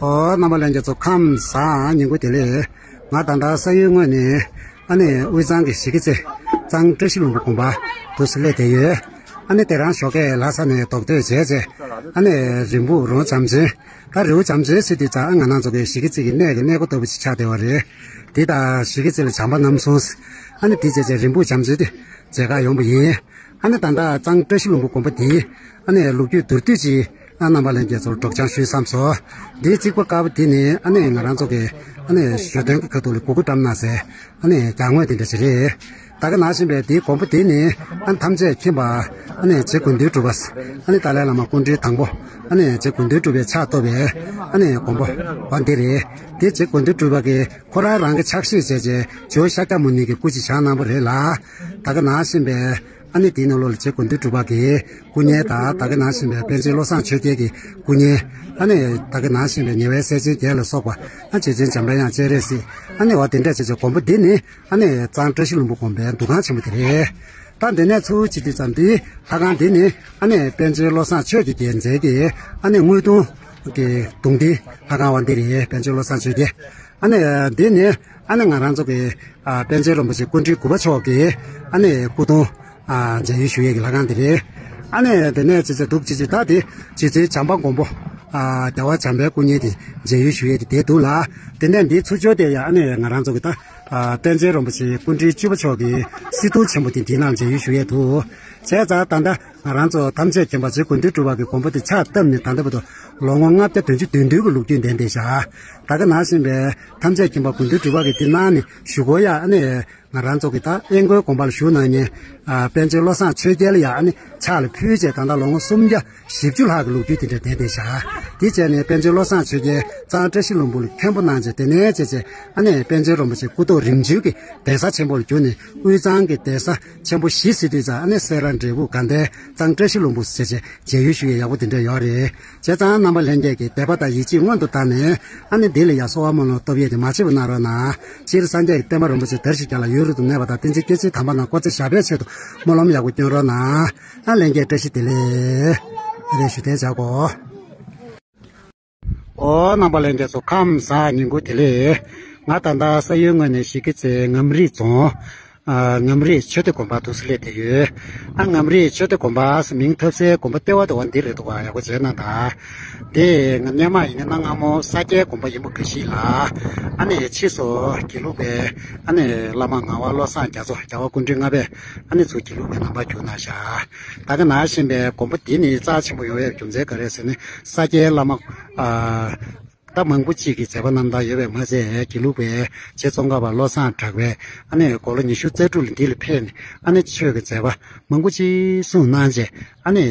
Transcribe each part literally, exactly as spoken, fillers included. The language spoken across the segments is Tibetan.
ཨོ། རྣམ་པ་ལྷན་རྒྱས་ཚོ་ཁམས་བཟང་། ཉིན་གུང་བདེ་ལེགས། ང་ད་ལྟ་ས་ཡུལ་དངོས་ནས་ཨ་ནི་དབུས་གཙང་གི་གཞིས་ཀ་རྩེ་གཙང་བཀྲ་ཤིས་ལྷུན་པོ་དགོན་པ་འདུག་སེ་སླེབས་བསྡད་ཡོད། ཨ་ནི་དེ་རང་ཞོགས་ཀས་ལྷ་ས་ནས་རྡོག་ཐོན་བྱས་རྗེས་ཨ་ནི་རིན་སྤུངས་རོང་བྱམས་ཆེན། ད་རི་བོ་བྱམས་ཆེན་ཟེར་དུས་ཙང་ཨ་ང་རང་ཚོ་གི་གཞིས་ཀ་རྩེ་གི་གནས་ཀྱི་གནས་སྒོ་ལྟ་བུ་ཅིག་ཆགས་བསྡད་པ་རེད། དེ་དང་གཞིས་ཀ་རྩེ་ལ་བྱམས་པ་རྣམ་གསུམ། ཨ་ནི་དེ་བྱས་རྗེས་རིན་སྤུངས་བྱམས་ཆེན་དེ་མཇལ་ཁ་ཡོང་བ་ཡིན། ཨ་ནི་ད་ལྟ་གཙང་བཀྲ་ཤིས་ལྷུན་པོ་དགོན་པ་དེའི་ཨ་ནི་ལོ་རྒྱུས་མདོར་བསྡུས་ཅིག་ཨ་རྣམ་པ་ལྷན་རྒྱས་ཚོར་སྒྲོག་སྦྱང་ཞུས་བསམ་སོང་། འདིའི་རྩིག་པ་དཀར་པོ་དེ་ནི་ཨ་ནི་ང་རང་ཚོ་གི་ཨ་ནི་ཞོ་སྟོན་གྱི་ཁ་ཐུག་ལ་གུ་གུ་བཀྲམ་གནང་སའི་ཨ་ནི་གྱང་ངོས་དེ་འདྲ་ཞིག་རེད། ད་ག་ནང་བཞིན་པའི་དེའི་དགོན་པ་དེ་ནི་ཨ་ནི་ཐམས་ཅད་མཁྱེན་པ་ཨ་ནི་རྗེ་དགེ་འདུན་གྲུབ་པ་ཨ་ནི་ཏཱ་ལའི་བླ་མ་སྐུ་ཕྲེང་དང་པོ་ཨ་ནི་རྗེ་དགེ་འདུན་གྲུབ་པའི་ཕྱག་བཏབ་པའི་ཨ་ནི་དགོན་པ་བ་འདི་རེད། དེ་རྗེ་དགེ་འདུན་གྲུབ་པ་གིས་ཁོ་རང་རང་གི་ཕྱག་བཞེས་བྱས་རྗེས་ཇོ་བོ་ཤཱཀྱ་མུ་ནེ་གི་སྐུ་ཅིག་བཞེངས་གནང་བ་རེད་ལ། ད་ག་ནང་བཞིན་པའི་ཨ་ནི་དེའི་ནང་ལོགས་ལ་རྗེ་དགེ་འདུན་གྲུབ་པ་གི་སྐུ་བརྙན་དང་ད་ག་ནང་བཞིན་པའི་པཎ་ཆེན་བློ་བཟང་ཆོས་རྒྱན་གྱི་སྐུ་བརྙན། ཨ་ནི་ད་ག་ནང་བཞིན་པའི་ཉེ་བའི་སྲས་ཆེན་བརྒྱད་ལ་སོགས་པ་ཨ་རྗེ་བཙུན་འཇམ་དཔལ་དབྱངས་སྤྱན་རས་གཟིགས་ཨ་ནི་འོ་དེ་འདྲ་བྱས་བྱས་དགོན་པ་འདི་ནི་ཨ་ནི་གཙང་བཀྲ་ཤིས་ལྷུན་པོ་དགོན་པའི་འདུ་ཁང་ཆེན་པོ་དེ་རེད། ད་འདི་ནས་ཚུར་བྱེད་དུས་ཙམ་འདིའི་ལྷ་ཁང་འདི་ནི་ཨ་ནི་པཎ་ཆེན་བློ་བཟང་ཆོས་ཀྱི་རྒྱལ་མཚན་གྱི་ཨ་ནི་དངོས་གདུང་གི་གདུང་འདི་ལྷ་ཁང་བ་འདི་རེད། པཎ་ཆེན་བློ་བཟང་ཆོས་རྒྱལ། ཨ་ནི་འདི་ནི་ཨ་ནི་ང་རང་ཚོ་གི་ཨ་པཎ་ཆེན་རིན་པོ་ཆེ་སྐུ་ཕྲེང་དགུ་པ་མཆོག་གི་ཨ་ནི་སྐུ་གདུང་ཨ་མཇལ་ཡུལ་ཞུ་ཡས་ཀྱི་ལྷ་ཁང་འདི་རེད། ཨ་ནི་དེ་ནས་ཅི་ཅི་འདུག་ཅི་ཅི་ད་དེ་རྗེ་བཙུན་བྱམས་པ་མགོན་པོ་ཨ་རྒྱལ་བ་བྱམས་པའི་སྐུ་བརྙན་དེ་མཇལ་ཡུལ་ཞུ་ཡས་དེ་དེ་འདུག་ལ། དེ་ནས་འདིའི་ཚུར་ཕྱོགས་དེ་ཡང་ཨ་ནི་ང་རང་ཚོ་གི་ད་ཨ་པཎ་ཆེན་རིན་པོ་ཆེ་སྐུ་ཕྲེང་བཅུ་པ་མཆོག་གི་གསེར་གདུང་ཆེན་པོ་དེ་འདིའི་ནང་མཇལ་ཡུལ་ཞུ་ཡས་འདུག་བྱས་ཙང་ད་ལྟ་ང་རང་ཚོ་ཐམས་ཅད་མཁྱེན་པ་རྗེ་དགེ་འདུན་གྲུབ་པ་གི་དགོངས་པ་དེ་ཕྱག་བཏབ་ནས་ད་ལྟ་བར་དུ་ལོ་ངོ་ལྔ་བརྒྱ་བདུན་ཅུ་དོན་བདུན་གྱི་ལོ་རྒྱུས་ལྡན་ཏེ་བཞག་ད་ག་ནང་བཞིན་པའི་ཐམས་ཅད་མཁྱེན་པ་དགེ་འདུན་གྲུབ་པ་གི་དེ་གནང་ནས་བཞུགས་སྒོ་ཡ་ཨ་ནི་ང་རང་ཚོ་གི་ད་དབེན་སྒོའི་དགོན་པ་ལ་བཞུགས་གནང་མཁན་ཨ་པཎ་ཆེན་བློ་བཟང་ཆོས་རྒྱལ་ལ་ཡ་ཨ་ནི་ཕྱག་ལ་ཕུལ་བྱས་ད་ལྟ་ལོ་ངོ་སུམ་བརྒྱ་བཞི་བཅུ་ལྷག་གི་ལོ་རྒྱུས་དེ་འདྲ་ལྡན་ཏེ་བཞག་དེ་བྱས་ནས་པཎ་ཆེན་བློ་བཟང་ཆོས་རྒྱལ་གཙང་བཀྲ་ཤིས་ལྷུན་པོ་ལ་མཁན་པོ་གནང་བྱས་དེ་ནས་བྱས་བྱས་ཨ་ནི་པཎ་ཆེན་རིན་པོ་ཆེ་སྐུ་ཐོག་རིམ་བྱོན་གྱི་གདན་ས་ཆེན་པོ་ལ་གྱུར་ནས་དབུས་གཙང་གི་གདན་ས་ཆེན་པོ་བཞི་ཟེར་དུས་ཙང་ཨ་ནི་སེ་ར་འབྲས་སྤུངས་དགའ་ལྡན་གཙང་བཀྲ་ཤིས་ལྷུན་པོ་ཟེར་བྱས་མཇལ་ཡུལ་ཞུ་ཡས་ཡག་པོ་དེ་འདྲ་ཡོད་རེད། བྱས་ཙང་རྣམ་པ་ལྷན་རྒྱས་ཀྱིས་དད་པ་དང་ཡིད་ཆེས་སྔོན་དུ་བཏང་ནས་ཨ་ནི་འདི་ལ་ཡ་གསོལ་བ་སྨོན་ལམ་བཏབ་ཡས་དེ་མ་བརྗེད་པ་གནང་རོགས་གནང་། སྤྱིར་སངས་རྒྱས་ཀྱི་བསྟན་པ་རིན་པོ་ཆེ་དར་ཞིང་རྒྱས་ལ་ཡུན་རིང་དུ་གནས་པ་དང་བསྟན་འཛིན་སྐྱེས་ཆེན་དམ་པ་རྣམས་སྐུ་ཚེ་ཞབས་པད་ཆེད་དུ་སྨོན་ལམ་ཡག་པོ་སྐྱོན་རོགས་གནང་། ཨ་ལྷན་རྒྱས་བཀྲ་ཤིས་བདེ་ལེགས། རེ་ཞུ་གཏན་བཞག་གོ། ཨོ་རྣམ་པ་ལྷན་རྒྱས་ཚོ་ཁམས་བཟང་། ཉིན་གུང་བདེ་ལེགས། ང་ད་ལྟ་ས་ཡུལ་དངོས་ནས་གཞིས་ཀ་རྩེ་ངམ་རིང་རྫོང་ཨ་ངམ་རིང་ཆོས་སྡེ་དགོན་པ་འདུག་སེ་སླེབས་བསྡད་ཡོད། ཨ་ངམ་རིང་ཆོས་སྡེ་དགོན་པ་མིང་ཐོབ་སའི་དགོན་པ་ལྟེ་བ་དེ་བ་འདི་རེད་འདུག་བ། ཡག་པོ་བྱས་གནང་དང་། དེ་ང་སྔོན་མ་ཡིན་ན་གནའ་སྔ་མོ་ས་སྐྱའི་དགོན་པ་ཡིན་པ་འགའ་ཞིག་ལ་ཨ་ནི་ཕྱིས་སུ་དགེ་ལུགས་པའི་ཨ་ནི་བླ་མ་ངག་དབང་བློ་བཟང་རྒྱ་མཚོ་རྒྱལ་བ་སྐུ་ཕྲེང་ལྔ་པས་ཨ་ནི་ཚུར་དགེ་ལུགས་པའི་ནང་པར་བསྒྱུར་གནང་བཞག་ད་ག་ནང་བཞིན་པའི་དགོན་པ་འདི་ནི་རྩ་ཆེན་པོ་ཡོང་བའི་རྒྱུ་མཚན་ག་རེ་ཟེར་ན་ས་སྐྱའི་བླ་མ་ཨ་ད་མང་པོ་ཅིག་གིས་མཛད་པ་རྣམ་དག་ཡོད་པས་མ་ཚད་དགེ་ལུགས་པའི་རྗེ་ཙོང་ཁ་པ་བློ་བཟང་གྲགས་པས་ཨ་ནི་དགུང་ལོ་ཉི་ཤུ་རྩ་དྲུག་ལ་འདི་ལ་ཕེབས་ནས་ཨ་ནི་ཆོས་ཀྱི་མཛད་པ་མང་པོ་ཅིག་གསུངས་གནང་རྗེས་ཨ་ནི་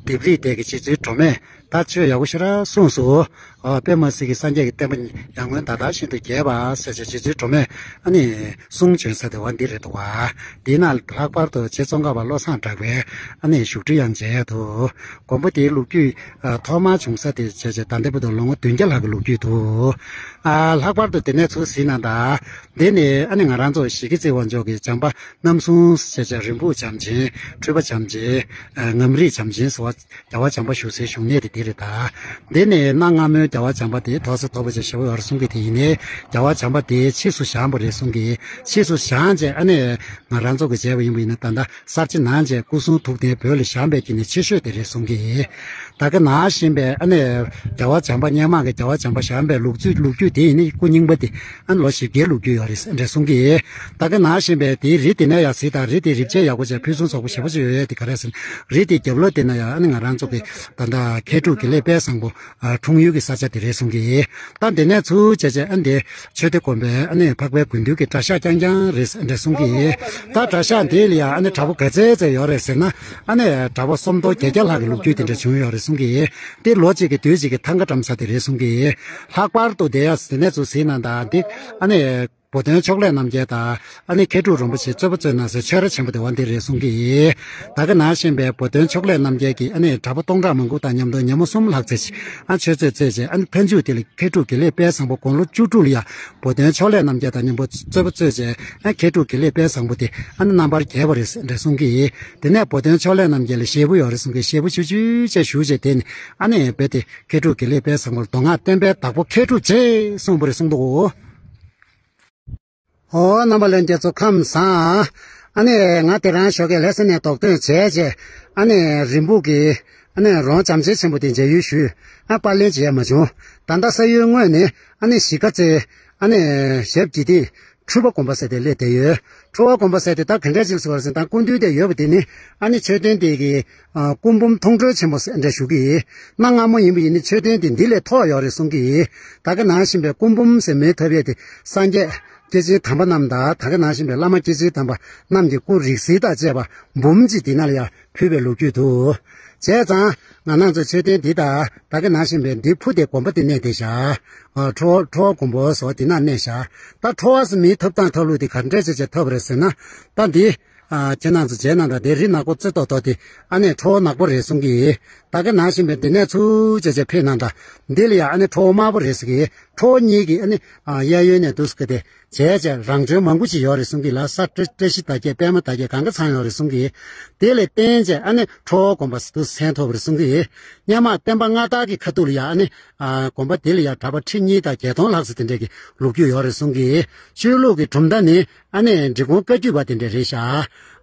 ལྡེབས་རིས་དེ་གི་རྗེ་བཙུན་སྒྲོལ་མས་ད་ཆོས་ཡག་པོ་ཞེ་དྲག་གསུངས་སོ། ཨ་དཔེ་མ་སྲིད་ཀྱི་སངས་རྒྱས་ཀྱི་བསྟན་པ་ཡར་ངོའི་ཟླ་ལྟར་བཞིན་དུ་རྒྱས་པ་ཟེར་བྱས་རྗེ་བཙུན་སྒྲོལ་མས་ཨ་ནི་གསུང་བྱོན་ས་དེ་བ་འདི་རེད་འདུག་བ། འདི་ན་ལྷག་པར་དུ་རྗེ་ཙོང་ཁ་པ་བློ་བཟང་གྲགས་པས་ཨ་ནི་བཞུགས་ཁྲི་ཡང་མཇལ་འདུག་དགོན་པ་དེའི་ལོ་རྒྱུས་ཨ་ཐོག་མར་བྱུང་ས་དེ་བྱས་བྱས་ད་ལྟའི་བར་དུ་ལོ་ངོ་བདུན་བརྒྱ་ལྷག་གི་ལོ་རྒྱུས་འདུག་ཨ་ལྷག་པར་དུ་དེ་ནས་ཚུར་གཟིགས་གནང་དང་། འདི་ནི་ཨ་ནི་ང་རང་ཚོ་གཞིས་ཀ་རྩེ་བ་འཇོག་གི་བྱམས་པ་རྣམ་གསུམ་ཟེར་བྱས་རིན་སྤུངས་བྱམས་ཆེན། འཁྲུལ་པ་བྱམས་ཆེན། ཨ་ངམ་རིང་བྱམས་ཆེན་ཟེར་བ་རྒྱལ་བ་བྱམས་པ་བཞུགས་སའི་བཞུགས་གནས་དེ་འདི་རེད་ད། འདི་ནི་གནའ་སྔ་མོའི་རྒྱལ་བ་བྱམས་པ་དེ་ཐོག་ས་ཐོག་པ་ཅིག་ཞེ་པོ་ཡོད་རེད་གསུང་གི། དེ་ཡིན་ནའི་རྒྱལ་བ་བྱམས་པ་དེ་ཕྱིས་སུ་བཞེངས་པ་རེད་གསུང་གི། ཕྱིས་སུ་བཞེངས་རྗེས་ཨ་ནི་ང་རང་ཚོ་གི་མཇལ་བ་ཡིན་པ་ཡིན་ན་ད་ལྟ་གསར་བརྗེ་གནང་རྗེས་སྐུ་གསུང་ཐུགས་རྟེན་བོད་ལ་བཞེངས་པའི་དཀྱིལ་ནས་ཆེ་ཤོས་དེ་རེད་གསུང་གི། ད་ག་ནང་བཞིན་པའི་ཨ་ནི་རྒྱལ་བ་བྱམས་པ་སྔོན་མ་གི་རྒྱལ་བ་བྱམས་པ་བཞེངས་པའི་ལོ་རྒྱུས་ལོ་རྒྱུས་དེ་ཡིན་ནི་སྐུ་རྙིང་པ་དེ་ཨ་ནི་ལོ་བཞི་བརྒྱའི་ལོ་རྒྱུས་ཡོད་རེད་འདྲ་གསུང་གི། ད་ག་ནང་བཞིན་པའི་དེའི་རི་དེ་ནས་ཡར་གཟིགས་དང་། རི་དེ་རི་བྱེད་ཡག་པོ་བྱས་ཕུན་སུམ་ཚོགས་པོ་ཞེ་པོ་ཅིག་ཡོད་ཡོད་དེ་ག་རེ་ཟེར་ན་རི་དེའི་རྒྱབ་ལོགས་དེ་ན་ཡང་ཨ་ནི་ང་རང་ཚོ་གི་ད་ལྟ་མཁས་གྲུབ་དགེ་ལེགས་དཔལ་བཟང་པོ་ཨ་འཁྲུངས་ཡུལ་གྱི་ས་ཆ་དེ་རེད་གསུང་གི། ད་དེ་ནས་ཚུར་བྱས་བྱས་ཨ་ནི་དེ་ཆོས་སྡེ་དགོན་པའི་ཨ་ནི་འཕགས་པའི་དགེ་འདུན་གྱི་གྲྭ་ཤག་རྐྱང་རྐྱང་རེད་འདྲ་གསུང་གི། ད་གྲྭ་ཤག་འདི་ལ་ཡང་ཨ་ནི་གྲྭ་པ་ག་ཚད་ཚད་ཡོད་རེད་ཟེར་ན་ཨ་ནི་གྲྭ་པ་སུམ་སྟོང་བརྒྱད་བརྒྱ་ལྷག་གི་ལོ་རྒྱུས་དེ་འདྲ་བྱུང་ཡོད་རེད་གསུང་གི། དེ་ལོ་གཅིག་གི་དུས་གཅིག་གི་ཐང་ག་བཀྲམ་ས་དེ་རེད་གསུང་གི། ལྷག་པར་དུ་དེ་ཡང་དེ་ནས་ཚུར་གཟིགས་གནང་དང་། འདི་ཨ་ནི་ བུ་སྟོན་ཕྱོགས་ལས་རྣམ་རྒྱལ་དང་། ཨ་ནི་མཁས་གྲུབ་རིན་པོ་ཆེ་རྩོད་པ་རྩོད་གནང་སའི་ཆོས་ར་ཆེན་པོ་དེ་བ་འདི་རེད་གསུང་གི་ཡིན། ད་ག་ནང་བཞིན་པའི་བུ་སྟོན་ཕྱོགས་ལས་རྣམ་རྒྱལ་གྱིས་ཨ་ནི་གྲྭ་པ་སྟོང་ཕྲག་མང་པོ་དང་མཉམ་དུ་ཉིན་མོ་གསུམ་ལྷག་ཙམ་ཞིག་ཨ་ཆོས་རྩོད་རྩོད་བྱས། ཨ་ནི་མཐའ་མཇུག་དེ་ལ་མཁས་གྲུབ་དགེ་ལེགས་དཔལ་བཟང་པོ་དགུང་ལོ་བཅུ་དྲུག་ལ་ཡ་བུ་སྟོན་ཕྱོགས་ལས་རྣམ་རྒྱལ་དང་མཉམ་པོ་རྩོད་པ་རྩོད་བྱས། ཨ་མཁས་གྲུབ་དགེ་ལེགས་དཔལ་བཟང་པོ་དེ་ཨ་ནི་རྣམ་པར་རྒྱལ་བ་རེད་ཟེར་འདྲ་གསུང་གི་ཡིན། དེ་ནས་བུ་སྟོན་ཕྱོགས་ལས་རྣམ་རྒྱལ་ལ་ཞེ་པོ་ཡོད་རེད་གསུང་གི། ཞེ་པོ་ཆུ་ཆུ་བྱས་ཞུ་བྱས། དེ་ནི་ཨ་ནི་རྦད་དེ་མཁས་གྲུབ་དགེ་ལེགས་དཔལ་བཟང་པོར་མདོ་སྔགས་བསྟན་པའི་བདག་པོ་མཁས་གྲུབ་རྗེ་གསུངས་པ་རེད་གསུང་འདུག། ཨོ་རྣམ་པ་ལྷན་རྒྱས་ཚོ་ཁམས་བཟང་། ཨ་ནི་ང་དེ་རང་ཞོགས་ཀས་ལྷ་ས་ནས་རྡོག་ཐོན་བྱས་བྱས། ཨ་ནི་རིན་སྤུངས་ཀྱི་ཨ་ནི་རོང་བྱམས་ཆེན་ཆེན་པོ་དེ་མཇལ་ཡུལ་ཞུས། ཨ་པར་ལེན་བྱས་མ་བྱུང་། ད་ལྟ་ས་ཡུལ་དངོས་ནི་ཨ་ནི་གཞིས་ཀ་རྩེ་ཨ་ནི་ཞབས་ཀྱི་སྟེང་ཁྲོ་བོ་དགོན་པ་ཟེར་དེ་སླེབས་བསྡད་ཡོད། ཁྲོ་བོ་དགོན་པ་ཟེར་དེ་ད་ག་འདྲ་ཅིག་ཟེར་བ་ཟེར་ན། ད་སྐུ་མདུན་དེ་ཡོད་པ་དེ་ནི་ཨ་ནི་མཆོད་རྟེན་དེ་གི་ཨ་སྐུ་འབུམ་མཐོང་གྲོལ་ཆེན་པོ་ཟེར་འདྲ་ཞུ་གི་ཡིན། གནའ་སྔ་མོ་ཡིན་པ་ཡིན་ན་མཆོད་རྟེན་དེ་འདི་ལས་མཐོ་ཡོད་རེད་གསུང་གི་ཡིན། ད་ག་ནང་བཞིན་པའི་སྐུ་འབུམ་ཟེར་མིང་ཐོབ་ཡས་དེ་སངས་རྒྱས་སྐྱེས་ཆེན་དམ་པ་རྣམས་དང་། ད་ག་ནང་བཞིན་པའི་བླ་མ་སྐྱེས་ཆེན་དམ་པ་རྣམས་ཀྱི་སྐུ་རིགས་གཟིགས་དང་བཅས་པ་འབུམ་གཅིག་འདི་ནང་ལ་ཡང་ཕུལ་བའི་ལོ་རྒྱུས་འདུག། བྱས་ཙང་ང་རང་ཚོ་མཆོད་རྟེན་འདི་དང་ད་ག་ནང་བཞིན་པའི་འདི་ཕུ་དེ་དགོན་པ་དེ་གནས་བསྡད་བཞག། ཨ་ཁྲོ་ཁྲོ་བོ་དགོན་པ་ཟེར་བ་དེ་ནང་གནས་བཞག། ད་ཁྲོ་བོ་ཟེར་མིང་ཐོབ་སྟངས་ཐོབ་ལུགས་དེ་ག་འདྲས་བྱས་བྱས་ཐོབ་པ་རེད་ཟེར་ན། ད་འདི་ཨ་ཁྱེད་རང་ཚོ་མཇལ་གནང་དང་། དེ་རི་ནག་པོ་རྩེ་ཏོག་ཏོ་དེ་ཨ་ནི་ཁྲོ་བོ་ནག་པོ་རེད་གསུང་གི་ཡིན། ད་ག་ནང་བཞིན་པའི་འདི་ནས་ཚུར་བྱས་བྱས་ཕེབས་གནང་དང་། འདི་ལ་ཡང་ཨ་ནི་ཁྲོ་བོ་དམར་པོ་རེད་ཟེར་གི། ཁྲོ་བོ་གཉིས་ཀྱི་ཨ་ནི་ཨ་གཡས་གཡོན་ནས་འདུག་ཟེར་གི། དེ་བྱས་བྱས་རང་བྱོན་མང་པོ་ཅིག་ཡོད་རེད་གསུང་གི་ལ། ས་བཀྲ་བཀྲ་ཤིས་དར་རྒྱས་པད་མ་དར་རྒྱས་གང་ག་ཚང་ཡོད་རེད་གསུང་གི། དེ་ལ་བརྟེན་བྱས་ཨ་ནི་ཁྲོ་བོ་དགོན་པ་ཟེར་དུ་མཚན་ཐོབ་པ་རེད་གསུང་གི། སྔོན་མ་བསྟན་པ་སྔ་དར་གྱི་ཁ་ཐུག་ལ་ཡང་ཨ་ནི་ཨ་དགོན་པ་དེ་ལ་ཡང་གྲྭ་པ་ཁྲི་གཉིས་དང་བརྒྱད་སྟོང་ལྷག་ཙམ་དེ་འདྲས་ཀྱི་ལོ་རྒྱུས་ཡོད་རེད་གསུང་གི། ཆོས་ལུགས་ཀྱི་གྲུབ་མཐའ་ནི་ཨ་ནི་འབྲི་གུང་བཀའ་བརྒྱུད་པ་དེ་འདྲས་རེད་ཤག།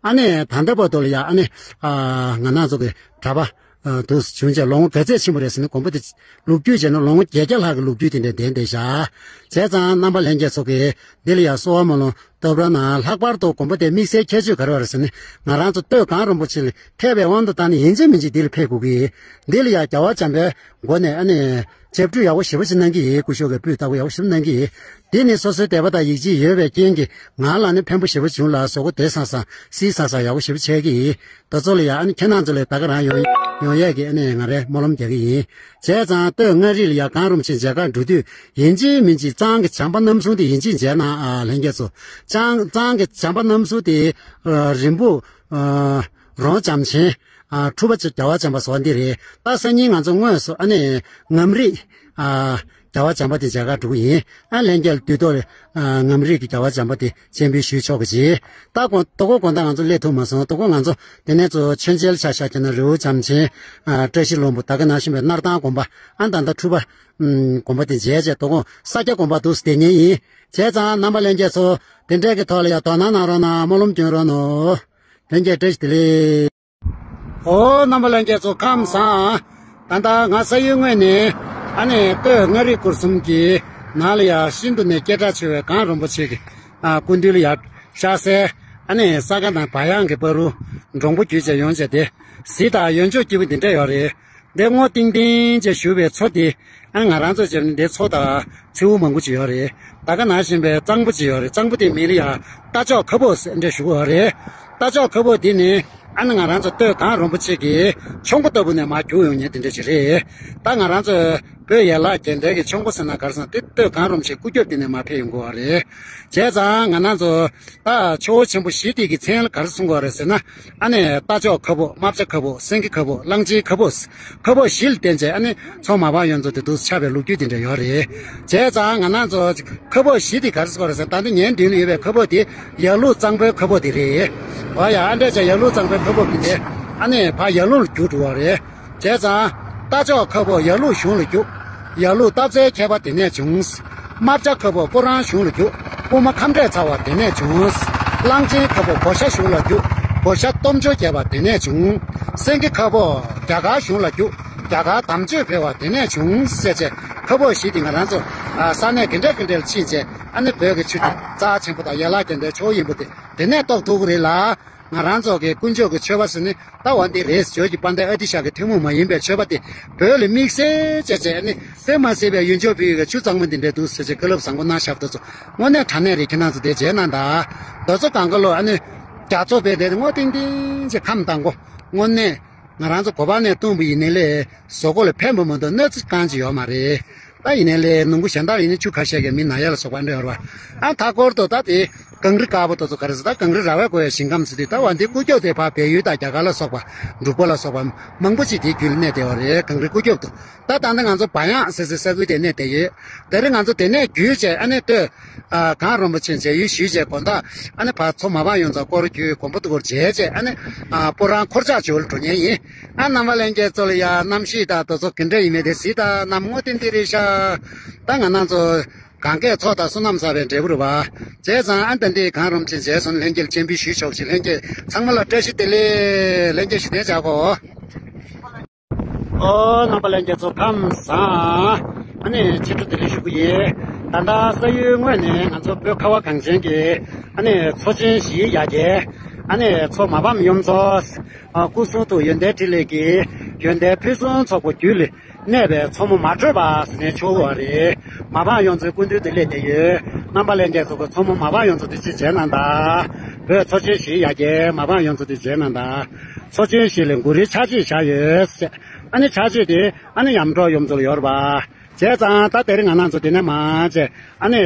ཨ་ནི་ད་ལྟ་བར་དུ་ལ་ཡང་ཨ་ནི་ཨ་ང་རང་ཚོ་གི་གྲྭ་པ་ཨ་དུ་བྱུང་བྱས་ལོ་ངོ་ག་ཚད་ཕྱིན་པ་རེད་ཟེར་ན། དགོན་པ་དེ་ལོ་རྒྱུས་བྱས་ན་ལོ་ངོ་བརྒྱད་བརྒྱ་ལྷག་གི་ལོ་རྒྱུས་དེ་འདྲས་ལྡན་བསྡད་ཤག། བྱས་ཙང་རྣམ་པ་ལྷན་རྒྱས་ཚོ་གིས་འདི་ལ་ཡང་གསོལ་བ་སྨོན་ལམ་སྟོབས་ར་ན། ལྷག་པར་དུ་དགོན་པ་དེ་དམིགས་བསལ་ཁྱད་ཆོས་ག་རེ་ཡོད་རེད་ཟེར་ན། ང་རང་ཚོ་སྟོད་གངས་རིན་པོ་ཆེ་ལ་ཕེབས་པའི་དབང་དུ་བཏང་ནས་ཡིན་གཅིག་མིན་གཅིག་འདི་ལ་ཕེབས་དགོས་ཀྱི་ཡིན། འདི་ལ་ཡང་རྒྱལ་བ་བྱམས་པའི་སྒོ་ནས་ཨ་ནི་ཆིབས་བསྒྱུར་ཡག་པོ་ཞེ་པོ་ཅིག་གནང་གི་ཡིན། སྐུ་ཞབས་ཀྱི་སྤུས་དག་པོ་ཡག་པོ་ཞེ་པོ་གནང་གི་ཡིན། འདི་ནི་སོ་སོའི་དད་པ་དང་ཡིད་ཆེས་ཡོད་པའི་རྐྱེན་གྱིས་ང་ལ་ནི་ཕན་པོ་ཞེ་པོ་བྱུང་ལ། བཟོ་བཀོད་བདེ་སང་སང་བསིལ་སང་སང་ཡག་པོ་ཞེ་པོ་བྱས་ཀྱི་ཡིན། དེ་ཚོ་ལ་ཡང་ཨ་ནི་ཁྱེད་རང་ཚོ་ལ་ད་ག་རང་ཡོང་ཡོང་ཡས་ཀྱི་ཨ་ནི་ང་རས་སྨོན་ལམ་རྒྱག་གི་ཡིན། བྱས་ཙང་སྟོད་མངའ་རིས་ལ་ཡང་གངས་རིན་པོ་ཆེ་མཇལ་ཁ་འགྲོ་དུས་ཡིན་གཅིག་མིན་གཅིག་གཙང་གི་བྱམས་པ་རྣམ་གསུམ་དེ་ཡིན་གཅིག་མཇལ་གནང་ཨ། ལྷན་རྒྱས་ཚོ། གཙང་གཙང་གི་བྱམས་པ་རྣམ་གསུམ་དེ་ཨ་རིན་སྤུངས་ཨ་རོང་བྱམས་ཆེན་ཨ་ཁྲུ་པ་རྒྱལ་བ་བྱམས་པ་ཟེར་བ་འདི་རེད། ད་སང་ཉིན་ང་ཚོ་དངོས་སུ་ཨ་ནི་ངམ་རིགས་ཨ་རྒྱལ་བ་བྱམས་པ་དེ་མཇལ་ཁ་འགྲོ་གི་ཡིན། ཨ་ལྷན་རྒྱས་ལ་དུས་ཐོག་ལ་ཨ་ངམ་རིགས་ཀྱི་རྒྱལ་བ་བྱམས་པ་དེ་སྤྱན་འབུལ་ཞུས་ཆོག་གི་བྱས། ད་དགོང་དོ་དགོང་དགོང་དག་ང་ཚོ་སླེབས་ཐུབ་མ་སོང་། དོ་དགོང་ང་ཚོ་དེ་ནས་ཚོ་མཆོད་མཇལ་ཆ་བཞག་བྱས་ན་རི་བོ་བྱམས་ཆེན་ཨ་བཀྲ་ཤིས་ལྷུན་པོ། ད་ག་ནང་བཞིན་པའི་སྣར་ཐང་དགོན་པ། ཨ་ད་ལྟ་ཁྲུ་པ་ཨམ་དགོན་པ་དེ་མཇལ་བྱས་དོ་དགོང་ས་སྐྱ་དགོན་པ་འདུག་སེ་བསྡད་མཁན་ཡིན། བྱས་ཙང་རྣམ་པ་ལྷན་རྒྱས་ཚོ་དེ་འདྲས་ཀྱི་ཐོག་ལ་ཡང་དོ་སྣང་གནང་རོགས་གནང་། སྨོན་ལམ་སྐྱོན་རོགས་གནང་། ལྷན་རྒྱས་བཀྲ་ཤིས་བདེ་ལེགས། ཨོ་རྣམ་པ་ལྷན་རྒྱས་ཚོ་ཁམས་བཟང་། ད་ལྟ་ང་ས་ཡུལ་དངོས་ནས་ཨ་ནི་སྟོད་མངའ་རིས་ཁུལ་གསུམ་གྱི་ནང་ལ་ཡང་ཤིན་ཏུ་ནས་སྐད་གྲགས་ཆེ་བའི་གངས་རིན་པོ་ཆེ་གི་ཨ་སྐུ་མདུན་ལ་ཡང་ཤར་སའི་ཨ་ནི་ས་དགའ་དང་བ་ཡང་གི་བར་དུ་འགྲོ་མགོ་བརྒྱུད་བྱས་ཡོང་བྱས་ཏེ་གཟི་དང་ཡོན་མཆོག་སྐྱིད་པོ་འདི་འདྲ་ཡོད་རེད། འདི་སྔོ་ཏིང་ཏིང་བྱས་བཞུགས་པའི་མཚོ་འདི། ཨ་ང་རང་ཚོ་བྱས་ན་འདི་མཚོ་དང་མཚེའུ་མང་པོ་ཅིག་ཡོད་རེད། ད་ག་ནང་བཞིན་པའི་གཙང་པོ་ཅིག་ཡོད་རེད། གཙང་པོ་དེའི་མིང་ལ་ཡང་རྟ་མཆོག་ཁ་སྦུབ་ཟེར་འདྲ་ཞུ་གི་ཡོད་རེད། རྟ་མཆོག་ཁ་སྦུབ་འདི་ནི་ཨ་ནི་ང་རང་ཚོ་སྟོད་གངས་རིན་པོ་ཆེ་གི་ཆུ་མགོ་ལྟ་བུ་ནས་མར་རྒྱུག་ཡོང་མཁན་དེ་འདྲ་ཅིག་རེད། ད་ང་རང་ཚོ་བོད་ཡན་ལག་རྒྱལ་མཚན་གྱི་ཆུ་མགོ་ཟེར་ན་ག་རེ་ཟེར་ན། དེ་སྟོད་གངས་རིན་པོ་ཆེ་སྐུ་རྒྱབ་དེ་ནས་མར་ཕེབས་ཡོང་གི་ཡོད་རེད། བྱས་ཙང་ང་རང་ཚོ་ད་ཆུ་བོ་ཆེན་པོ་བཞི་དེ་གི་མཚན་ལ་ག་རེ་གསུང་གི་ཡོད་རེད་ཟེར་ན། ཨ་ནི་རྟ་མཆོག་ཁ་སྦུབ། རྨ་བྱ་ཁ་སྦུབ། སེང་གེ་ཁ་སྦུབ། གླང་ཆེན་ཁ་སྦུབ། ཁ་སྦུབ་བཞི་ལ་བརྟེན་བྱས་ཨ་ནི་མཚོ་མ་པང་ཡོངས་རྫོགས་དེ་འདུག་ཆགས་པའི་ལོ་རྒྱུས་དེ་འདྲ་ཡོད་རེད། བྱས་ཙང་ང་རང་ཚོ་ཁ་སྦུབ་བཞི་དེ་ག་རེ་ཟེར་དགོས་རེད་ཟེར། ད་ལྟ་ངའི་མདུན་ལ་ཡོད་པའི་ཁ་སྦུབ་དེ་ཡར་ལུང་གཙང་པོའི་ཁ་སྦུབ་དེ་རེད། འོ་ཡ། ཨ་འདྲས་བྱས་ཡར་ལུང་གཙང་པོའི་ཁ་སྦུབ་དེ་དེ་ཨ་ནི་ཕར་ཡར་ལུང་ལ་རྒྱུག་འགྲོ་བ་རེད། བྱས་ཙང་། རྟ་མཆོག་ཁ་སྦུབ་ཡར་ལུང་གཞུང་ལ་རྒྱུག། ཡར་ལུང་སྟག་རྩེའི་ཁྱད་པར་དེ་ནས་བྱུང་། རྨ་བྱ་ཁ་སྦུབ་སྤུ་རང་གཞུང་ལ་རྒྱུག། སྤུ་མ་ཁམས་འབྲས་ཚ་བ་དེ་ནས་བྱུང་། གླང་ཆེན་ཁ་སྦུབ་བོད་ཤ་གཞུང་ལ་རྒྱུག། བོད་ཤ་སྟོབས་འབྱོར་རྒྱས་པ་དེ་ནས་བྱུང་། སེང་གེ་ཁ་སྦུབ་རྒྱ་གར་གཞུང་ལ་རྒྱུག། རྒྱ་གར་དམ་ཆོས་འཕེལ་བ་དེ་ནས་བྱུང་ཟེར་བྱས། ཁ་སྦུབ་བཞི་དེ་ང་རང་ཚོ་ཨ་ས་གནས་ག་འདྲ་ག་འདྲ་ལ་ཕྱིན་བྱས། ཨ་ནི་བོད་ཀྱི་ཆོས་རྩ་ཆེན་པོ་དང་ཡན་ལག་རྒྱལ་མཚན་ཆོས་ཡིན་པོ་དེ་དེ་ནས་རྟོགས་ཐུབ་ཀྱི་རེད་ལ། ང་རང་ཚོ་གི་དཀོན་མཆོག་གི་མཆོད་པ་ཟེར་ནི་ད་འོ་འདི་རེད། ཇོ་བོ་རྗེ་དཔལ་ལྡན་ཨ་ཏི་ཤ་གི་ཐུན་མོང་མ་ཡིན་པའི་མཆོད་པ་དེ་བོད་ལ་དམིགས་བསལ་བྱས་བྱས་ནི་དཔེ་མ་སྲིད་པའི་ཡུལ་ལྗོངས་བོད་ཡུལ་གྱི་ཆུ་གཙང་མ་འདི་འདྲའི་འདུག་ཟེར་བྱས་བཀའ་སློབ་བཟང་པོ་གནང་ཞབས་ཏོ་ཚོ་དངོས་གནས་དྲང་གནས་རེད། ཁྱེད་རང་ཚོ་དེ་མཇལ་གནང་དང་། རྡོ་མཚོ་སྒང་ག་ལོ་ཨ་ནི་རྒྱ་མཚོ་བས་དེ་སྔོ་ཏིང་ཏིང་བྱས་ཁམས་དྭངས་པོ། དངོས་གནས་ང་རང་ཚོ་གོ་པ་ནས་བཏུང་བ་ཡིན་ནའི་ལས་བཟོ་བཀོད་ལ་ཕན་པ་མ་གཏོགས་གནོད་འཚེ་གང་ཅི་ཡོད་མ་རེད། ད་ཡིན་ནའི་ལས་ནང་ཁུལ་གཞན་དག་ཡིན་ན་ཆུ་ཁ་ཤས་ཀྱི་མི་ན་ཡ་ལ་སོགས་པ་འདྲ་ཡོད་རེད་བ། ཨ་མཐའ་སྐོར་དུ་ད་དེ་གངས་རི་དཀར་པོ་དེ་ཚོ་ག་རེ་ཟེར། ད་གངས་རི་ར་བས་བསྐོར་བའི་ཞིང་ཁམས་ཟེར་དུས། ད་བ་འདི་ཀུ་ཀྱོག་དེ་ཕར་བལ་ཡུལ་དང་རྒྱ་གར་ལ་སོགས་པ་འབྲུག་པ་ལ་སོགས་པ་མང་པོ་ཅིག་དེའི་རྒྱུད་ལ་གནས་བསྡད་ཡོད་རེད། གངས་རི་ཀུ་ཀྱོག་ཏུ། ད་ད་ལྟ་ང་ཚོ་བ་ཡང་ཟེར་སའི་ས་ཁུལ་དེ་གནས་བསྡད་ཡོད། དེ་རིང་ང་ཚོ་དེ་ནས་བརྒྱུད་བྱས་ཨ་ནི་སྟོད། ཨ། གངས་རིན་པོ་ཆེ་མཇལ་ཡུལ་ཞུས་བྱས་དགོང་དག་ཨ་ནི་ཕར་མཚོ་མ་པང་ཡོངས་རྫོགས་སྐོར་རྒྱུ། དགོན་པ་དེ་སྐོར་མཇལ་བྱས་ཨ་ནི། ཨ། སྤོ་རང་འཁོར་ལྕགས་ཇོ་བོ་ལ་འགྲོ་མཁན་ཡིན། ཨ། རྣམ་པ་ལྷན་རྒྱས་ཚོ་ལ་ཡ་གནམ་གཤིས་དང་དེ་ཚོ་ག་འདྲ་ཡིན་མིན་དེ་གཟིགས་དང་། གནམ་སྔོ་ཏིང་ཏིང་རེད་ཤག། ད་ང་རང་ཚོ་གངས་སྐྱེས་མཚོ་དང་བསོད་ནམས་བསགས་པའི་འབྲས་བུ་རེད་བ། བྱས་ཙང་ཨ་ད་འདི་གངས་རིན་པོ་ཆེ་མཇལ་སོང་། ལྷན་རྒྱས་ལ་སྤྱན་འབུལ་ཞུས་ཆོག་ཅིག། ལྷན་རྒྱས་ཚང་མ་ལ་བཀྲ་ཤིས་བདེ་ལེགས། ལྷན་རྒྱས་བཞུགས་གདན་འཇགས་གོ། ཨོ། རྣམ་པ་ལྷན་རྒྱས་ཚོ་ཁམས་བཟང་། ཨ་ནི་ཕྱི་དྲོ་བདེ་ལེགས་ཞུ་གི་ཡིན། ད་ལྟ་ས་ཡུལ་དངོས་ནས་ང་ཚོ་བོད་ཁ་བ་གངས་ཅན་གྱི་ཨ་ནི་མཚོ་ཆེན་བཞིའི་ཡ་གྱལ། ཨ་ནི་མཚོ་མ་པང་ཡོངས་རྫོགས། ཨ། སྐུ་གསུང་ཐུགས་ཡོན་ཏན་ཕྲིན་ལས་ཀྱི་ཡོན་ཏན་ཕུན་སུམ་ཚོགས་པ་རྒྱུད་ལ་གནས་པའི་མཚོ་མོ་མ་དྲོས་པ་ཟེར་ནས་ཆོག་གི་རེད། མ་པང་ཡོངས་རྫོགས་སྐུ་མདུན་དུ་སླེབས་བསྡད་ཡོད། རྣམ་པ་ལྷན་རྒྱས་ཚོ་གིས་མཚོ་མོ་མ་པང་ཡོངས་རྫོགས་དེ་ཅིག་མཇལ་གནང་དང་། བོད་མཚོ་ཆེན་བཞིའི་ཡ་གྱལ་མ་པང་ཡོངས་རྫོགས་དེ་མཇལ་གནང་དང་། མཚོ་ཆེན་བཞི་ལ་མགོ་རིལ་ཆག་ཆེ་བཞག་ཡོད། ཨ་ནི་ཆག་ཆེ་དེ་ཨ་ནི་ཡམ་གྲོག་ཡོངས་རྫོགས་ལ་ཡོད་རེད་པ། བྱས་ཙང་ད་དེ་རིང་ང་རང་ཚོ་དེ་ནས་མར་བྱས་ཨ་ནི་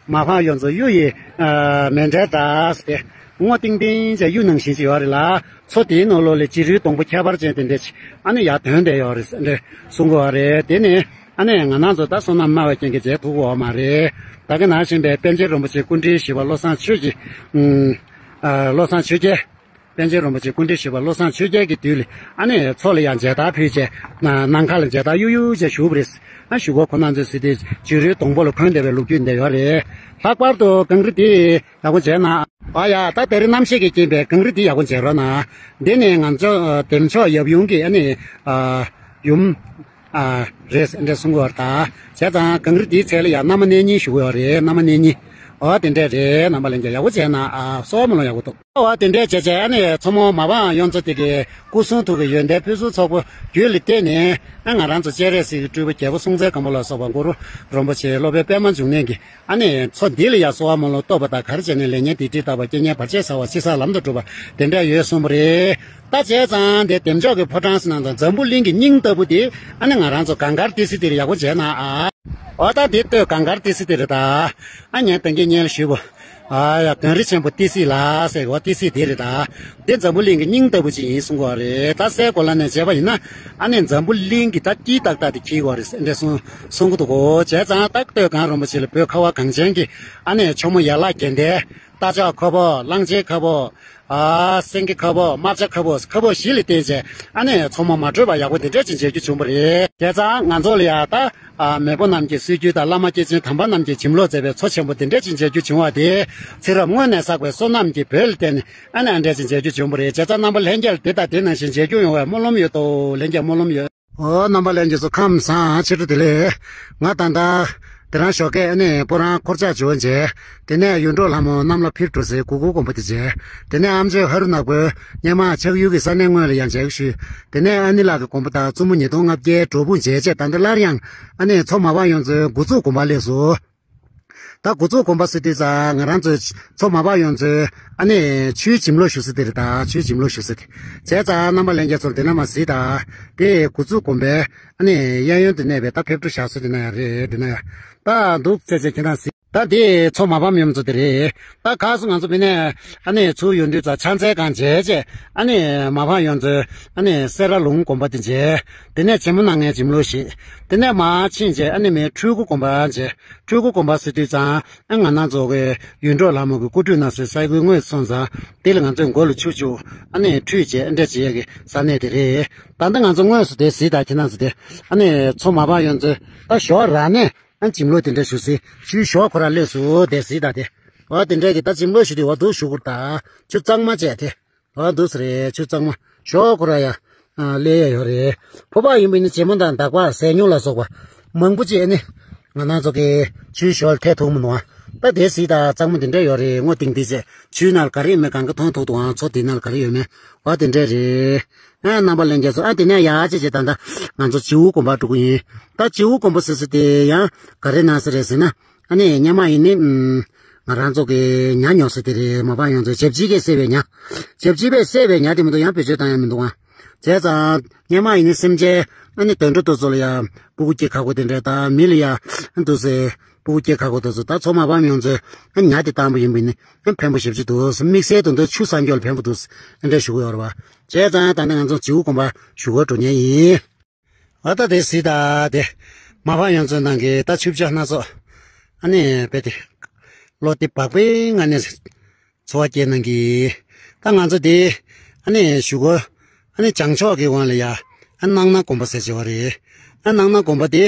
མ་པང་ཡོངས་རྫོགས་གཡུ་ཡི་ཨ་མཎྜལ་འདྲ་ཟེར་ཏེ་སྔོ་ཏིང་ཏིང་བྱས་གཡུ་ནང་བཞིན་ཅིག་ཡོད་རེད་ལ། མཚོ་དེའི་ནང་ལོགས་ལ་བྱུ་རུའི་སྡོང་པོ་ཁྱད་པར་ཅན་དེ་འདྲ་ཅིག་ཨ་ནི་ཡར་ཐོན་བསྡད་ཡོད་རེད་ཟེར་འདྲ་གསུང་གི་ཡོད་རེད། དེ་ནི་ཨ་ནི་ང་རང་ཚོ་ད་བསོད་ནམས་དམའ་བའི་རྐྱེན་གྱིས་མཇལ་ཐུབ་ཀྱི་ཡོད་མ་རེད། ད་ག་ནང་བཞིན་པའི་པཎ་ཆེན་རིན་པོ་ཆེ་སྐུ་ཕྲེང་བཞི་པ་བློ་བཟང་ཆོས་ཀྱི། ཨ། བློ་བཟང་ཆོས་རྒྱལ། པཎ་ཆེན་རིན་པོ་ཆེ་སྐུ་ཕྲེང་བཞི་པ་བློ་བཟང་ཆོས་རྒྱལ་གྱི་དུས་ལ་ཨ་ནི་མཚོ་ལ་ཡང་མཇལ་དར་ཕུལ་བྱས། ནམ་མཁའ་ལ་མཇལ་དར་གཡུག་གཡུག་བྱས་བཞུགས་པ་རེད། ཨ། བཞུགས་སྒོ་ཁོ་ན་ཚོས་ཟེར་དུས་བྱུ་རུའི་སྡོང་པོ་ལ་གོན་བསྡད་པའི་ལོ་རྒྱུས་འདི་ཡོད་རེད། ལྷག་པར་དུ་གངས་རི་འདི་ཡག་པོ་མཇལ་གནང་། ཨ་ཡ། ད་དེ་རིང་གནམ་གཤིས་ཀྱི་རྐྱེན་པས་གངས་རི་འདི་ཡག་པོ་མཇལ་རོགས་གནང་། འདི་ནི་ང་ཚོ་ཨ་བདེ་མཆོག་ཡབ་ཡུམ་གྱི་ཨ་ནི་ཨ་ཡུམ། ཨ། རེད་ཟེར་འདྲ་གསུང་གི་ཡོད་རེད་ད། བྱས་ཙང་གངས་རི་འདིའི་ཚལ་ལ་ཡང་མནའ་མ་གནས་རྙིང་ཞུ་གི་ཡོད་རེད། མནའ་མ་གནས་རྙིང་། འོ་དེ་འདྲས་རེད། རྣམ་པ་ལྷན་རྒྱས་ཡག་པོ་བྱས་ན། ཨ། གསོལ་བ་སྨོན་ལམ་ཡག་པོ་འདུག། འོ་དེ་འདྲས་བྱས་བྱས་ཨ་ནི་མཚོ་མོ་མ་པང་ཡོངས་རྫོགས་དེ་གའི་སྐུ་གསུང་ཐུགས་ཀྱི་ཡོན་ཏན་ཕུན་སུམ་ཚོགས་པོ་རྒྱུད་ལ་བརྟེན་ནས། ཨ། ང་རང་ཚོ་སྤྱན་རས་གཟིགས་ཀྱི་སྤྲུལ་པ་རྒྱལ་པོ་སྲོང་བཙན་སྒམ་པོ་ལ་སོགས་པ་གུ་རུ་རིན་པོ་ཆེ་སློབ་དཔོན་པདྨ་འབྱུང་གནས་ཀྱི་ཨ་ནི་མཚོ་འདི་ལ་ཡང་གསོལ་བ་སྨོན་ལམ་བཏབ་པ་དང་། ག་རེ་བྱས་ནས་ལས་ངན་སྡིག་སྒྲིབ་དག་པ། རྐྱེན་ངན་བར་ཆད་སེལ་བ། ཕྱི་ས་ལམ་དུ་འགྲོ་བ། དེ་འདྲ་ཡོད་གསུངས་པ་རེད། ད་བྱས་ཙང་དེ་བདེ་མཆོག་གི་ཕོ་བྲང་ཟེར་ན་འཛམ་བུ་གླིང་གི་སྙིང་ལྟ་བུ་དེ་ཨ་ནི་ང་རང་ཚོ་གངས་དཀར་ཏི་སེ་དེ་རེད། ཡག་པོ་བྱས་ན་ཨ། འོ་ད་དེ་སྟོད་གངས་དཀར་ཏི་སེ་དེ་རེད་ད། ཨ་ངས་ད་གིན་སྔོན་ལ་ཞུས་པ། ཨ་ཡ། གངས་རི་ཆེན་པོ་ཏི་སེ་ལ་ཟེར་བ་ཏི་སེ་དེ་རེད་ད། དེ་འཛམ་བུ་གླིང་གི་སྙིང་ལྟ་བུ་ཅིག་ཡིན་གསུང་གི་ཡོད་རེད། ད་སའི་གོ་ལ་ནས་བྱས་པ་ཡིན་ན་ཨ་ནི་འཛམ་བུ་གླིང་གི་ད་དཀྱིལ་ཏག་ཏག་དེ་འཁྱེར་གྱི་ཡོད་རེད་འདྲ་གསུང་གསུང་གི་འདུག་གོ། བྱས་ཙང་ད་སྟོད་གངས་རིན་པོ་ཆེ་ལ་བོད་ཁ་བ་གངས་ཅན་གྱི་ཨ་ནི་ཆུ་མོ་ཡན་ལག་བརྒྱད་ལྡན། རྟ་མཆོག་ཁ་བོ། གླང་ཆེན་ཁ་བོ། ཨ། སེང་གེ་ཁ་བོ། རྨ་བྱ་ཁ་བོ། ཁ་བོ་བཞི་ལ་བརྟེན་བྱས་ཨ་ནི་མཚོ་མོ་མ་དྲོས་པ་ཡག་པོ་དེ་འདྲས་ཅིག་མཇལ་རྒྱུ་བྱུང་བ་རེད། བྱས་ཙང་ང་ཚོ་ལ་ཡ་ད། ཨ། མེས་པོ་རྣམས་ཀྱི་སྲོལ་རྒྱུན་དང་བླ་མ་སྐྱེས་ཆེན་དམ་པ་རྣམས་ཀྱིས་གྱིམ་ལོག་མཛད་པའི་མཚོ་ཆེན་པོ་དེ་འདྲས་ཅིག་མཇལ་རྒྱུ་བྱུང་བ་དེ། ཚེ་རབས་སྔོན་ནས་བསགས་པའི་བསོད་ནམས་ཀྱི་བོན་ལ་བརྟེན་ནས་ཨ་ནི་ཨ་འདྲས་ཅིག་མཇལ་རྒྱུ་བྱུང་བ་རེད། བྱས་ཙང་རྣམ་པ་ལྷན་རྒྱས་ལ་དེ་དང་དེ་ནང་བཞིན་མཇལ་རྒྱུ་ཡོང་བའི་སྨོན་ལམ་ཡོད་དོ། ལྷན་རྒྱས་སྨོན་ལམ་ཡོད། ཨོ། རྣམ་པ་ལྷན་རྒྱས་ཚོ་ཁམས་བཟང་། ཕྱི་དྲོ་བདེ་ལེགས། ང་ད་ལྟ་དེ་རང་ཞོགས་ཀས་ཨ་ནི་སྤོ་རང་འཁོར་ལྕགས་ཇོ་བོ་མཇལ། དེ་ནས་ཡུལ་འབྲོག་ལྷ་མོ་གནམ་ལ་ཕེབས་འགྲོ་སའི་གུ་གུལ་དགོན་པ་དེ་མཇལ། དེ་ནས་ཨ་མཆོག་ཧ་རུ་ནག་པོའི་སྔོན་མ་ཆགས་ཡུལ་གྱི་ས་གནས་དངོས་ལ་ཡང་མཇལ་ཞུས། དེ་ནས་ཨ་ནེ་ལགས་ཀྱི་དགོན་པ་དང་བཙུན་མོ་ཉིས་སྟོང་ལྔ་བརྒྱའི་གྲོགས་པོ་མཇལ་བྱས། ད་ལྟ་སླར་ཡང་ཨ་ནི་མཚོ་མ་པང་ཡོངས་རྫོགས་འགོ་བཙུགས་དགོན་པ་སླེབས་སོང་། ད་འགོ་བཙུགས་དགོན་པ་ཟེར་དུས་ཙང་ང་རང་ཚོའི་མཚོ་མ་པང་ཡོངས་རྫོགས་ཨ་ནི་ཆུའི་གྱིམ་ལོག་ཞུ་ས་དེ་རེད་ད། ཆུའི་གྱིམ་ལོག་ཞུ་ས་དེ། བྱས་ཙང་རྣམ་པ་ལྷན་རྒྱས་ཚོར་དེ་ན་མ་གཟིགས་ད། དེ་འགོ་བཙུགས་དགོན་པའི་ཨ་ནི་གཡས་གཡོན་དུ་གནས་པའི་ད་ཕེབས་འགྲོ་བཞག་ས་དེ་ན་ཡང་རེད། དེ་ན་ཡང་ད་འདུག་ཚེ་ཚེ་ཁྱེད་རང་གཟིགས། ད་དེ་མཚོ་མ་པང་ཡོངས་རྫོགས་དེ་རེད། ད་ག་སོ་ང་ཚོ་མི་ནས་ཨ་ནི་ཚུར་ཡོང་དུས་ཙང་ཕྱག་འཚལ་གང་བྱས་བྱས་ཨ་ནི་མ་པང་ཡོངས་རྫོགས་ཨ་ནི་སེ་ར་ལུང་དགོན་པ་དེ་མཇལ། དེ་ནས་ཆེན་མོ་སྣ་ལྔའི་གྱིམ་ལོག་ཞིག། དེ་ནས་མར་ཕྱིན་བྱས་ཨ་ནི་མི་ཁྲུས་ཁུ་དགོན་པ་མཇལ། ཁྲུས་ཁུ་དགོན་པ་ཟེར་དུས་ཙང་ཨ་ང་རང་ཚོ་གི་ཡུལ་འབྲོག་ལྷ་མོ་གི་སྐུ་ཁྲུས་གནང་སའི་ས་ཁུལ་དངོས་སུ་སོང་ཙང་དེ་ལ་ང་ཚོས་མགོ་ལ་ཆུ་བྱུག་ཨ་ནི་ཁྲུས་བྱས་ཨ་འདྲ་བྱེད་ཡས་ཀྱི་ས་གནས་དེ་རེད། ད་ལྟ་ང་ཚོ་དངོས་སུ་དེ་གཟིགས་དང་ཁྱེད་རང་ཚོ་དེ་ཨ་ནི་མཚོ་མ་པང་ཡོངས་རྫོགས་ད་ཞོགས་ར་ནས་ཨ་གྱིམ་ལོག་དེ་འདྲ་ཞུ་སྲིད་ཆུའི་ཞོགས་ཁོ་ར་སླེབས་སོང་དེ་གཟིགས་དང་དེ། འོ་དེ་འདྲ་གི་ད་གྱིམ་ལོག་ཞུ་དུས་འོ་འདུག་ཞུ་དགོས་ད། ཆུ་གཙང་མ་བྱས་དེ། ཨ་འདུག་སེ་རེད། ཆུ་གཙང་མ་ཞོགས་ཁོ་ར་ཡ། ཨ་སླེབས་ཡ་ཡོད་རེད། ཕོར་པ་ཡིན་པ་ཡིན་ན་བྱེ་མ་དང་འདག་པ་ཟས་སྨྱུང་ལ་སོགས་པ་མང་པོ་ཅིག་ཨ་ནི་ང་རང་ཚོ་གི་ཆུའི་ཞོར་ཐད་ཐུབ་མི་འདུག་ཨ། ད་དེ་གཟིགས་དང་། གཙང་མ་དེ་འདྲ་ཡོད་རེད། སྔོ་ཏིང་ཏིང་བྱས། ཆུའི་ནང་ལ་ག་རེ་ཡོད་མེད་གང་ག་མཐོང་ཐུབ་འདུག་ཨ། མཚོ་དེའི་ནང་ལ་ག་རེ་ཡོད་མེད་བ་དེ་འདྲ་རེད། ཨ་རྣམ་པ་ལྷན་རྒྱས་ཚོ། ཨ་དེ་ནས་ཡར་བྱས་བྱས་ད་ལྟ་ང་ཚོ་བྱིའུ་དགོན་པ་འགྲོ་གི་ཡིན། ད་བྱིའུ་དགོན་པ་ཟེར་ས་དེ་ཡང་ག་རེ་གནང་ས་རེད་ཟེར་ན། ཨ་ནི་སྔོན་མ་ཡིན་ནི། ཨམ། ང་རང་ཚོ་གི་ཉ་ཉོ་ས་དེ་རེད། མ་པང་ཡོངས་རྫོགས་ཞབས་ཕྱི་གིས་བསད་པའི་ཉ། ཞབས་ཕྱི་པས་བསད་པའི་ཉ་དེ་མི་འདུག་ཡང་བེད་སྤྱོད་བཏང་ཡ་མི་འདུག་ཨ། བྱས་ཙང་སྔོན་མ་ཡིན་ན་སེམས་ཅན་ཨ་ནི་དུད་འགྲོ་དེ་ཚོ་ལ་ཡ་སྤུ་གུ་སྐྱེ་ཁག་པོ་དེ་འདྲ་དང་མི་ལ་ཡ་ཨ་འདུག་སེ་སྤུ་གུ་སྐྱེ་ཁག་པོ་དེ་ཚོ། ད་ཚོ་མ་ཕམ་ཡོངས་རྫོགས་ཨ་ཉ་དེ་བཏང་པ་ཡིན་པ་ཡིན་ན་ཨ་ཕན་པོ་ཞེ་པོ་ཅིག་འདུག་དམིགས་བསལ་དུ་འདི་ཆུ་གསར་འགྱུར་ལ་ཕན་པོ་འདུག་ཨ་འདྲ་ཞུ་གི་ཡོད་རེད་བ། བྱས་ཙང་ད་ནི་ང་ཚོ་བྱིའུ་དགོན་པ་བཞུགས་སྒར་འགྲོ་མཁན་ཡིན། ཨ་ད་དེ་གཟིགས་དང་དེ། མ་ཕམ་ཡོངས་རྫོགས་ནང་གི་ད་ཆུ་བྱ་སྣ་ཚོགས། ཨ་ནི་དཔེ་དེ། བློ་བདེ་བག་ཕེབས་ངང་ནས་འཚོ་བ་སྐྱེལ་གནང་གི། ད་ང་ཚོ་དེ། ཨ་ནི་བཞུགས་སྒར། ཨ་ནི་བྱང་ཕྱོགས་ཀྱི་དབང་ལ་ཡ། ཨ་ནང་ན་དགོན་པ་ཟེར་བྱས་པ་རེད། ཨ་ནང་ན་དགོན་པ་དེ།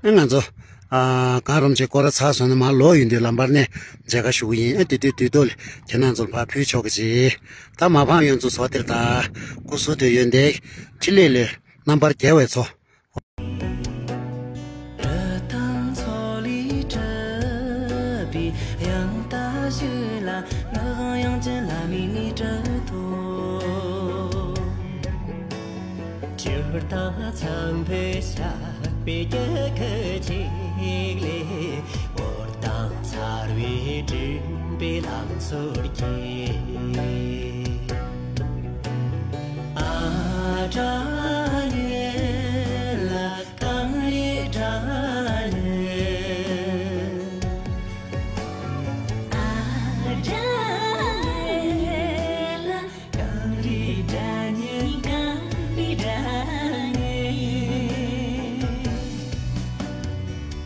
ཨ་ང་ཚོ། ཨ་གངས་རིན་པོ་ཆེ་སྐོར་ར་ཚར་སོང་ན་མར་ལོག་ཡོང་དུས་ལམ་བར་ནས་མཇལ་ཁ་ཞུ་གི་ཡིན། ཨ་དེ་དུས་དུས་ཐོག་ལ་ཁྱེད་རང་ཚོར་ཕར་ཕུལ་ཆོག་གི་ཅིག་ད་མ་ཕམ་ཡོངས་རྫོགས་ཚོགས་དེར་ད། སྐུ་གཟུགས་དོན་ཡོད་འདེགས། འཕྲིན་ལས་ལས། རྣམ་པར་རྒྱལ་བའི་ཚོགས། རི་དྭགས་མཚོ་ལས་གྲུབ་པའི་དབྱངས་རྟ་ཞིག་ལ། ངག་དབང་དབྱངས་ཅན་བླ་མའི་ངོ་སྤྲོད་དོ། ཇི་ལྟར་འཚམས་པའི་ཞགས་པའི་རྒྱུད་ཀྱི་ཆིངས་ལས། འོད་དང་ཚ་བས་བསྐྲུན་པའི་ལང་ཚོ་རྒྱས། ཨ་སྒྲ་སྙན་ལ་གངས་རིའི་སྒྲ་སྙན། ཨ་སྒྲ་སྙན་ལ་གངས་རིའི་སྒྲ་སྙན། གངས་རིའི་སྒྲ་སྙན།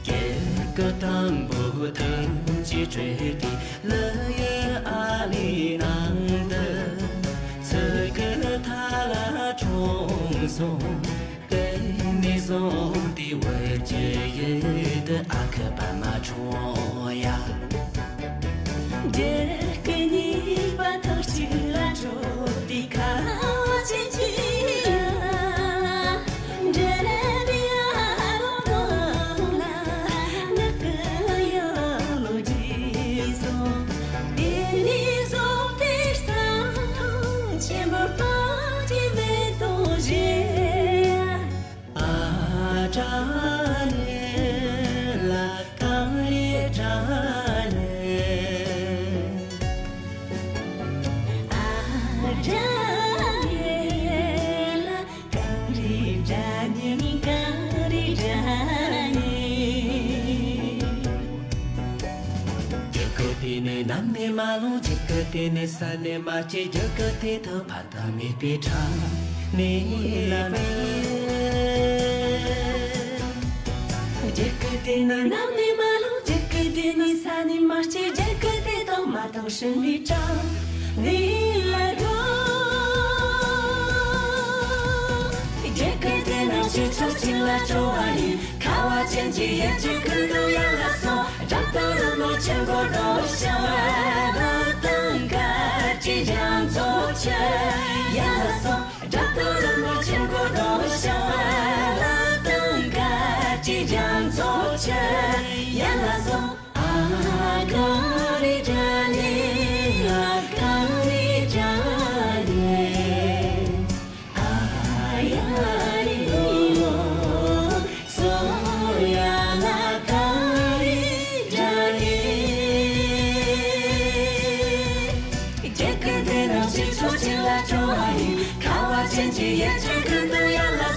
སྐྱེ་རྒུ་དང་པོ་ཐུགས་རྗེས་སྤྲུལ་ཏེ། ཀླུ་ཡུལ་ཨ་ལི་ནང་དུ། ཚུར་རྒུད་ཐ་ལ་འཁྲུངས་སོང་། དེ་ནས་བཟུང་སྟེ་བོད་ཀྱི་ཡུལ་དུ་ཨ་ཁུ་པདྨ་འཁྲུངས་ཡ། རྒྱུད་སྐུ་གཉིས་པ་ཐོག་གཅིག་ལ་འཁྲུངས་ཏེ། ཁ་བ་ཅན་གྱི་ཡ། འབྲེལ་བའི་ཨ་རོ་ནང་ལ་ངག་གི་ཡ་ལོ་རྒྱས་སོང་། དེ་ནས་བཟུང་སྟེ་རྩ་ཐང་ཆེན་པོ་སྟོང་གི་མེ་ཏོག་བཞད། ཨ་སྒྲ་སྙན་ལ་གངས་རིའི་སྒྲ་སྙན། ཨ་སྒྲ་སྙན་ལ་གངས་རིའི་སྒྲ་སྙན། གངས་རིའི་སྒྲ་སྙན། རྒྱུད་སྐུད་དེ་ནི་གནམ་ནས་མ་ལྷུང་། རྒྱུད་སྐུད་དེ་ནི་ས་ནས་མ་སྐྱེས། རྒྱུད་སྐུད་དེ་དག་ཕ་མེས་པའི་ཁྲག་ནས་ལ་མེད། རྒྱུད་སྐུད་དེ་ནི་གནམ་ནས་མ་ལྷུང་། རྒྱུད་སྐུད་དེ་ནི་ས་ནས་མ་སྐྱེས། རྒྱུད་སྐུད་དེ་དག་མ་དང་སྲིན་པོའི་ཁྲག་ནས་ལ་འགྲོ། རྒྱུད་སྐུད་དེ་ནི་ཕྱི་ཕྱོགས་གཅིག་ལ་སྤྲོ་བ་ཡིན། ཁ་བ་ཅན་གྱི་ཡུལ་གྱི་ཁུར་དུ་ཡར་ལ་སོང་། རབ་ཏུ་རོལ་མོ་ཆེན་པོ་སྒྲོག་བྱ་བ། ལྷ་དང་དཀར་གྱི་རྒྱ་མཚོ་ཁྱེར་ཡར་ལ་སོང་། རབ་ཏུ་རོལ་མོ་ཆེན་པོ་སྒྲོག་བྱ་བ། ལྷ་དང་དཀར་གྱི་རྒྱ་མཚོ་ཁྱེར་ཡར་ལ་སོང་། ཨ་གངས་རིའི་སྒྲ་སྙན། ཨ་གངས་རིའི་སྒྲ་སྙན། ཨ་ཡ་རི་ལོ། སོ་ཡ་ལ་གངས་རིའི་སྒྲ་སྙན། རྒྱུད་སྐུད་དེ་ནི་ཕྱི་ཕྱོགས་གཅིག་ལ་སྤྲོ་བ་ཡིན། ཁ་བ་ཅན་གྱི་ཡུལ་གྱི་ཁུར་དུ་ཡར་ལ་